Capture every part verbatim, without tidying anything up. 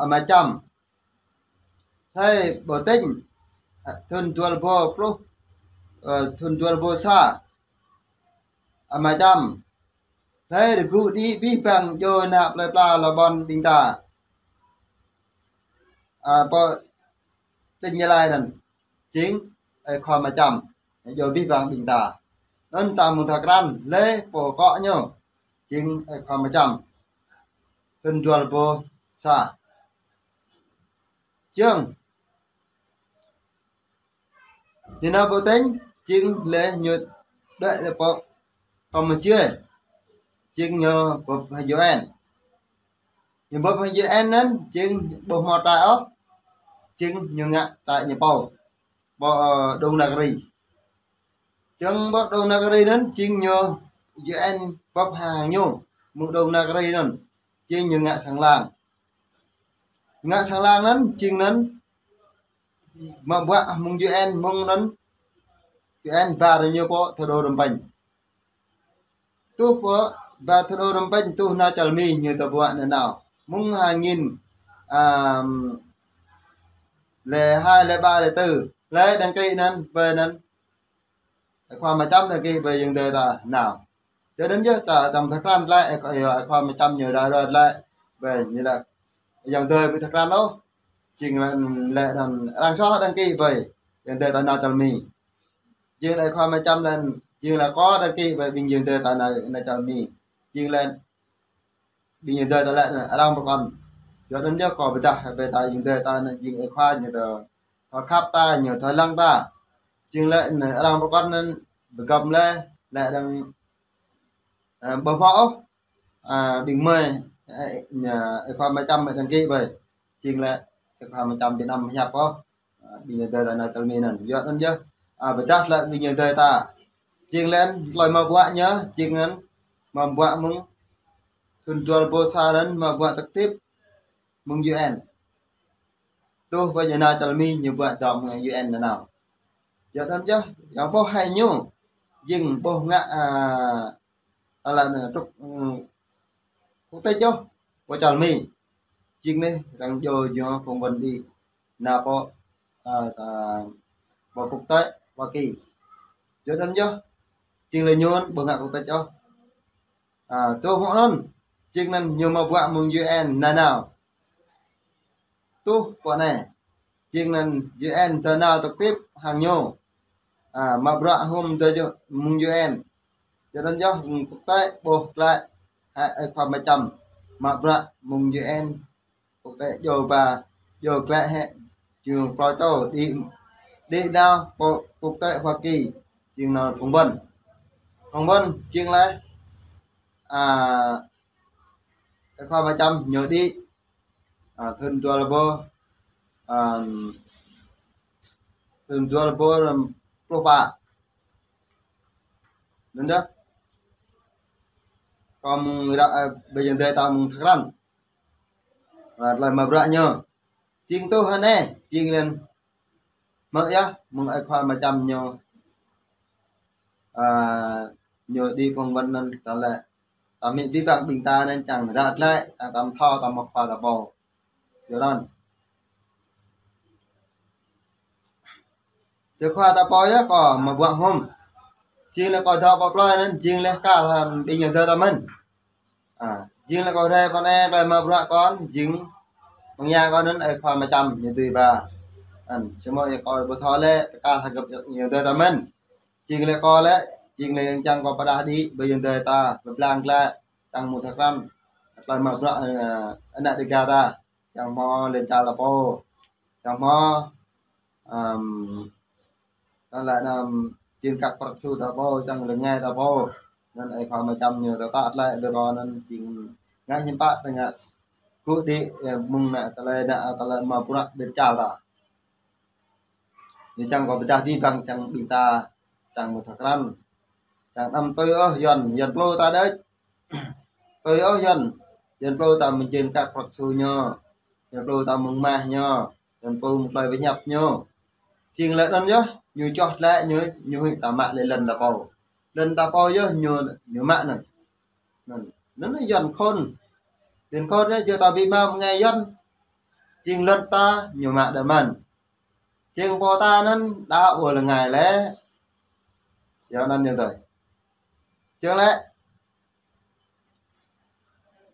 Ama Čăm. Hlơi ƀu tĭng, thŭn dua rơbâo pluh, ơ, thŭn dua rơbâo sa. Ama Čăm. Hlơi rơgŭ đĭ abih bang djơ̆ ană plơi pla lŏn ƀôn ƀing ta. Ơ, pô tĭng Gia Lai anŭn. Jing ơi khua Ama Čăm. Djơ̆ abih bang ƀing ta. Anŭn ta mơ̆ng thâo krăn, hlơi pô akŏ ñu. Jing ơi khua Ama Čăm. Thŭn dua rơbâo sa. Jing. Ñu nao ƀu tĭng, jing lĕ ñu đuaĭ lĕ pô Kampuchia. Jing ñu bưp hăng U N. Ñu bưp hăng U N anŭn, jing ƀu hmâo trại ôh. Jing ñu ngă trại ñu pô. Pô, ơ, Đông Nagri. Jing pô Đông Nagri anŭn, jing ñu U N bưp hăng ñu. Mơ̆ng Đông Nagri anŭn, jing ñu ngă sang lăng. Ngă sang lăng anŭn, jing anŭn, mă bruă mơ̆ng U N mơ̆ng anŭn, U N ba ñu pô thủ đô Phnom Penh. Tuh pô ba thủ đô Phnom Penh tuh nao čar Mi ñu tơbiă nao. Mơ̆ng hai nghìn, ơ, lẻ hai, lẻ ba, lẻ tư. Lĕ đăng ký anŭn, ƀơi anŭn. Ơi khua Ama Čăm đăng ký ƀơi ayŏng adơi ta nao. Yua anŭn yơh ta, ta mơ̆ng thâo krăn lĕ, ơi khua, ơi khua Ama Čăm ñu đa rơ̆t lĕ. Ƀơi ñu lĕ ayŏng adơi ƀu thâo krăn ôh. Jing lĕ, lĕ anŭn arăng soh đăng ký ƀơi ayŏng adơi ta nao čar Mi. Jing lĕ ơi khua Ama Čăm lĕ, jing lĕ kâo đăng ký ƀơi ƀing ayŏng adơi ta nao, nao čar Mi. Jing lĕ ƀing ayŏng adơi ta lĕ arăng pơkŏn. Yua anŭn yơh kâo pơdah ƀơi ta ayŏng adơi ta anŭn jing ơi khua ñu tơ, thâo khăp ta, ñu thâo lăng ta. Jing lĕ arăng pơkŏn anŭn pơgăm lĕ, lĕ arăng, ơ, ƀu hmâo ôh. Ơ, ƀing mơi, ơ, ñu, ơi khua Ama Čăm đăng ký ƀơi. Jing lĕ ơi khua Ama Čăm Việt Nam hiăp ôh. Ơ, ƀing ayŏng adơi ta nao čar Mi anŭn. Yua anŭn yơh. Ơ, pơdah lĕ ƀing ayŏng adơi ta. Jing lĕ tơlơi mă bruă ñu, jing anŭn mă bruă mơ̆ng thŭn dua rơbâo sa anŭn mă bruă trực tiếp mơ̆ng U N. Tuh pô ñu nao čar Mi ñu bruă dŏ mơ̆ng U N nao. Yua anŭn yơh, yang ƀuh hai ñu. Jing ƀuh ngă, ơ, ala anŭn truk, ơ, quốc tịch yơh, pô čar Mi. Jing anai arăng djơ̆ ñu phỏng vấn đĭ. Nao pô, ơ, ơ, pô quốc tịch Hoa Kỳ. Yua anŭn yơh, jing lĕ ñu ƀu ngă quốc tịch yơh. Ơ, tuh mơ̆ng anŭn, jing anŭn ñu mă bruă mơ̆ng U N nao nao. Tuh pô anai, jing anŭn U N tơ nao trực tiếp hăng ñu. Ơ, mă bruă hŭm tơ mơ̆ng U N. Yua anŭn yơh, quốc tịch ƀuh klă, hĕ ơi khua Ama Čăm mă bruă mơ̆ng U N. Quốc tịch djơ̆ ba, djơ̆ klă hĕ, jing kloi tô đĭ, đĭ nao pô quốc tịch Hoa Kỳ, jing nao phỏng vấn. Phỏng vấn, jing lĕ, ơ, ơi khua Ama Čăm ñu đĭ, ơ, thŭn dua rơbâo, ơ, thŭn dua rơbâo pluh pă. Anŭn yơh. Kâo mơ̆ng ră, ơ, ƀơi ayŏng adơi ta mơ̆ng thâo krăn. Ơ, tơlơi mă bruă ñu. Jing tuh anai, jing lĕ. Mơ̆ yơh, mơ̆ng ơi khua Ama Čăm ñu. Ơ, ñu đĭ phỏng vấn anŭn ta lĕ. Ta mĭn abih bang ƀing ta anŭn čang ră glaĭ, ta tam thâo, ta mă khua ta pô. Yua anŭn. Yua khua ta pô yơh kâo mă bruă hŭm. Jing lĕ kâo dŏ pơ plơi anŭn, jing lĕ kar hăng ƀing ayŏng adơi ta mơ̆n. Ơ, jing lĕ kâo rai pơ anai, tơlơi mă bruă kâo, jing pơña kâo anŭn ơi khua Ama Čăm ñu dưi ba. Anŭn, samơ̆ yua kâo ƀu thâo lĕ, kar hăng gơ̆p ayŏng adơi ta mơ̆n. Jing lĕ kâo lĕ, jing lĕ yang čang kâo pơdah đĭ, ƀơi ayŏng adơi ta, pơblang glaĭ, čang mơ̆ng thâo krăn, tơlơi mă bruă, ơ, ană Dêga ta, čang hmâo lŏn čar ta pô, čang hmâo, ơ, tơlơi anăm jing kăk prăk su ta pô, čang lŏn ngai ta pô, anŭn ơi khua Ama Čăm ñu ta tă tơlơi ƀơi kâo anŭn jing ngă hiư̆m pă ta ngă gŭ đĭ, ơ, mơ̆ng ană tơlơi ană tơlơi mă bruă lŏn čar ta. Ñu čang kâo pơdah abih bang čang ƀing ta, čang mơ̆ng thâo krăn. Čang anăm tui ôh Yuan, Yuan plư ta đôč. Tui ôh Yuan, Yuan plư ta mơ̆ng jing kăk prăk su ñu. Yuan plư ta mơ̆ng mah ñu. Yuan plư mơ̆ng tơlơi pơhiăp ñu. Jing lĕ anŭn yơh, ñu čoh tơlơi ñu, ñu huĭ ta mă lĕ lŏn ta pô. Lŏn ta pô yơh ñu, ñu mă anŭn. Anŭn, anŭn Yuan khôn. Yuan khôn yơh, yua ta ƀu mă mơ̆ng anai Yuan. Jing lŏn ta ñu mă đa mơ̆n. Jing pô ta anŭn đa ua lơ ngai lĕ. Yua anŭn ñu tơi. Jing lĕ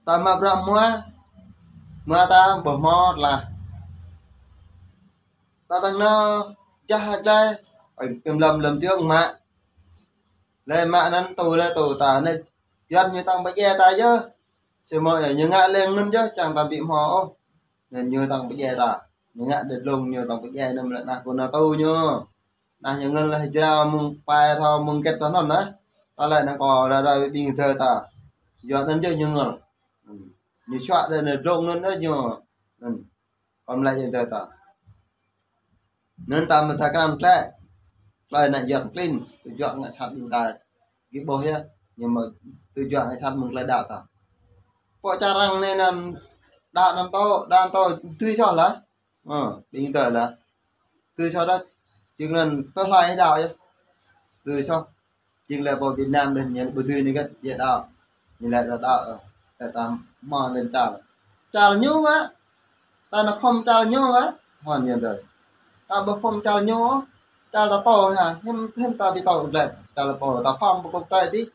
ta mă bruă hmua, hmua ta ƀu hmâo tơlah. Ta tăng nao jah hơglai, ơi, kem lăm lăm tiong mă. Lĕ mă anŭn tui lĕ tui ta anai, Yuan ñu tăng pơdjai ta yơh. Samơ̆ yơh ñu ngă leng anŭn yơh, čang ta ƀu hmâo ôh. Anŭn ñu tăng pơdjai ta. Ñu ngă đa dlông ñu tăng pơdjai anŭn lĕ nah kơ nao tui ñu. Nah ñu ngă lĕ hơjrao mơ̆ng pai thâo mơ̆ng kĕt thâo anŭn nah. Ta lĕ anŭn kơ ră ră ƀing tơ ta. Yua anŭn yơh ñu ngă. Ñu čuă đa anŭn dlông anŭn yơh ñu. Anŭn. Kơ mơ̆ lĕ ƀing tơ ta. Anŭn ta mơ̆ ta krăn klĕ. Klĕ anŭn Yuan klin, tơjuă ngă sat ƀing ta. Gih ƀuh yơh, ñu mơ̆ tơjuă ngă sat mơ̆ng klĕ đaŏ ta. Pô čar arăng anai anŭn đaŏ anŭn tơ, đaŏ anŭn tơ tui soh lah. Ơ, ƀing tơ lah. Tui soh đôč. Jing anŭn tơlơi đaŏ yơh. Tui soh. Jing lĕ pô Việt Nam đôč ñu ƀu dưi anai kĕt, jĕ đaŏ. Ñu lĕ đaŏ, đaŏ, ơ, lĕ ta hmâo anŭn čar. Čar ñu mă. Ta nao khŏm čar ñu mă. Hmâo anŭn tơi. Ta ƀu khŏm čar ñu, čar ta pô ha. Hiư̆m, hiư̆m ta ƀu tơl lĕ. Čar ta pô, ta phŏng pơkŭk tơi tih.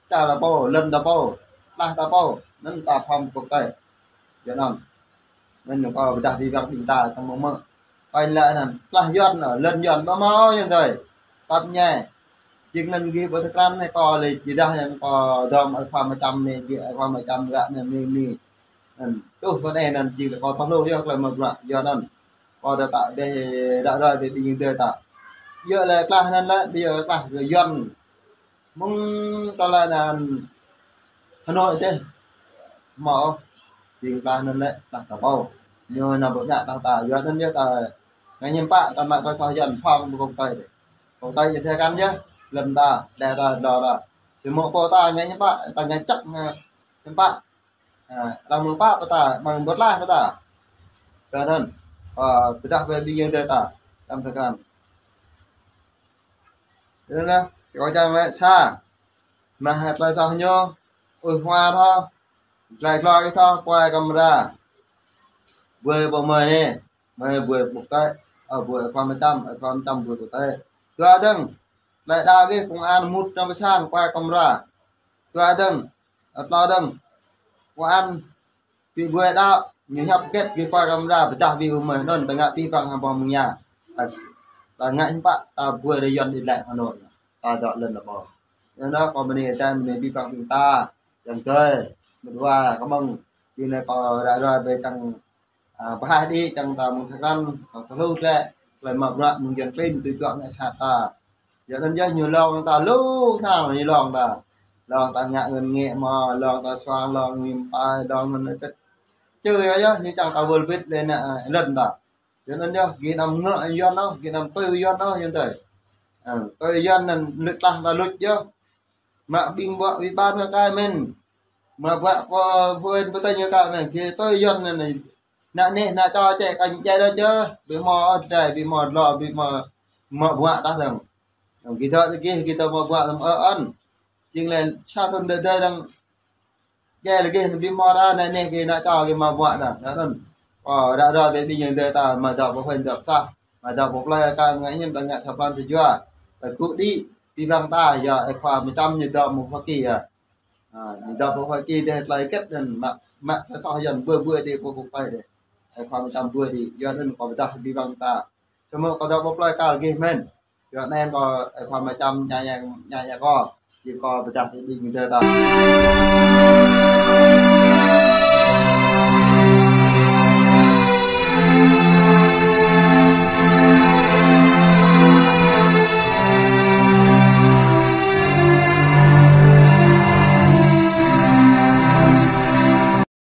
Čar ta pô, lŏn ta pô. Lah ta pô. Anŭn ta phŏng pơkŭk tơi. Yua anŭn. Anŭn ñu kơ pơdah ƀing ƀing ta čang mơ̆ mơ̆. Pai lĕ anŭn, tơlah Yuan, lŏn Yuan ƀu hmâo yơh tơi. Pap ñai. Jing anŭn gih ƀu tơkrăn anai kơ lĕ či dah anŭn kơ dŏm ơi khua mơčăm anai, gih ơi khua mơčăm gah anŭn anai anai. Anŭn, tuh pơ anai anŭn jing kơ tơlơi yơh klĕ mơ̆ bruă, Yuan anŭn. Kơ đa ta ƀĕ ră ră ƀĕ ƀing tơ ta. Yua lĕ tơlah anŭn lĕ, ƀu yua tơlah kơ Yuan. Mơ̆ng tơlơi anŭn Hà Nội tih. Hmâo, jing tơlah anŭn lĕ, tơlah ta pô. Ñu anŭn ƀu ngă tơlah ta, yua anŭn yơh ta ngă hiư̆m pă, ta mă tơlơi soh Yuan phŏng pơkŭk tơi tih. Kŭk tơi yơh tơkan yơh, lŏn ta, đe ta, dlô ta. Samơ̆ pô ta ngă hiư̆m pă, ta ngă čăk, ngă hiư̆m pă. Ha, lăm mơ̆ng pă pơta, mơ̆ng ƀut lah pơta. Kơ anŭn, ơ, pơdah ƀing tơ ta, lăm tơkan. Anŭn lah, kơ čang lĕ sa. Mă hơt tơlơi soh ñu, ui hua thâo, glai gloi thâo, kuai kamra. Ƀuai pô mơi anai, mơi ƀuai pơkŭk tơi, ơ, ƀuai khua mơčăm, ơ, khua mơčăm ƀuai pơkŭk tơi. Dua dơ̆ng, tơlơi đaŏ gih, công an mŭt nao pơ sang, kuai kamra. Dua dơ̆ng, ơ, klâo dơ̆ng, công an ƀu ƀuai đaŏ, ñu hiăp kĕt gih kuai kamra, pơdah ƀing pơmơi anŭn, ta ngă pĭ păng hăng păng mơ̆ng ia. Ta, ta ngă hiư̆m pă, ta ƀuai đe Yuan đĭ lĕ Hà Nội. Ta dŏ lŏn ta pô. Anŭn kơ mơ̆ anai ta mơ̆ anai pĭ păng ƀing ta. Čang tơi, mơ̆ dua kơ mơ̆ng, jing anai kơ ră ră ƀĕ čang, a, pơhaih đĭ čang ta mơ̆ng tơkrăn, čang tơlŭ klĕ, klĕ mă bruă mơ̆ng Yuan klin tơjuă ngă sat ta. Yua anŭn yơh ñu lông ta lu kơnăl ñu lông ta. Lông ta ngă ngăn ngĕ mơ̆, lông ta suang, lông ngim pai, lông anŭn kĕt. Čơ yơh yơh, ñu čang ta wơl bĭt lĕ anŭn, a, lŏn ta. Yua anŭn yơh, gih anăm ngă Yuan ôh, gih anăm tui Yuan ôh, Yuan tơi. Ơ, tui Yuan anŭn lŭč tơlah ta lŭč yơh. Mă ƀing ƀuă ƀing ƀan ngă kai mơ̆n. Mă ƀuă pô phuin pơtơi ngă kai mơ̆n. Gih tui Yuan anŭn, anŭn. Ană neh, ană čô čĕ kơ ñu djai đôč yơh. Ƀu hmâo ôh tơdai, ƀu hmâo dlô, ƀu hmâo mă ƀuă tah dơ̆ng. Gih dŏ gih, gih dŏ mă ƀuă lăm ơ anŭn. Jing lĕ sa thŭn đơi đơi dơ̆ng. Djai lĕ gih ƀu hmâo đa, ană neh gih ană čô gih mă ƀuă đa, đa anŭn. Ơ, ră ră ƀĕ ƀing tơ ta, mă dŏ pơ phuin dŏ pơ sah, mă dŏ pơ plơi ka ngă hiư̆m ta ngă sa pran tơjuă. Ta gŭ đĭ, pĭ păng ta, yua ơi khua mơčăm ñu dŏ mơ̆ng Hoa Kỳ yơh. A, ñu dŏ pơ Hoa Kỳ dêh tơlơi kĕt anŭn, mă, mă tơlơi soh Yuan ƀuai ƀuai đĭ pơkŭk tơi đĭ. Ơi khua mơčăm ƀuai đĭ, yua anŭn kơ pơdah pĭ păng ta. Samơ̆ kơ dŏ pơ plơi ka gih mơ̆n. Yua anŭn kơ ơi khua mơčăm ñai ñai, ñai ñai kơ. Jing kơ pơdah ƀing tơ ta.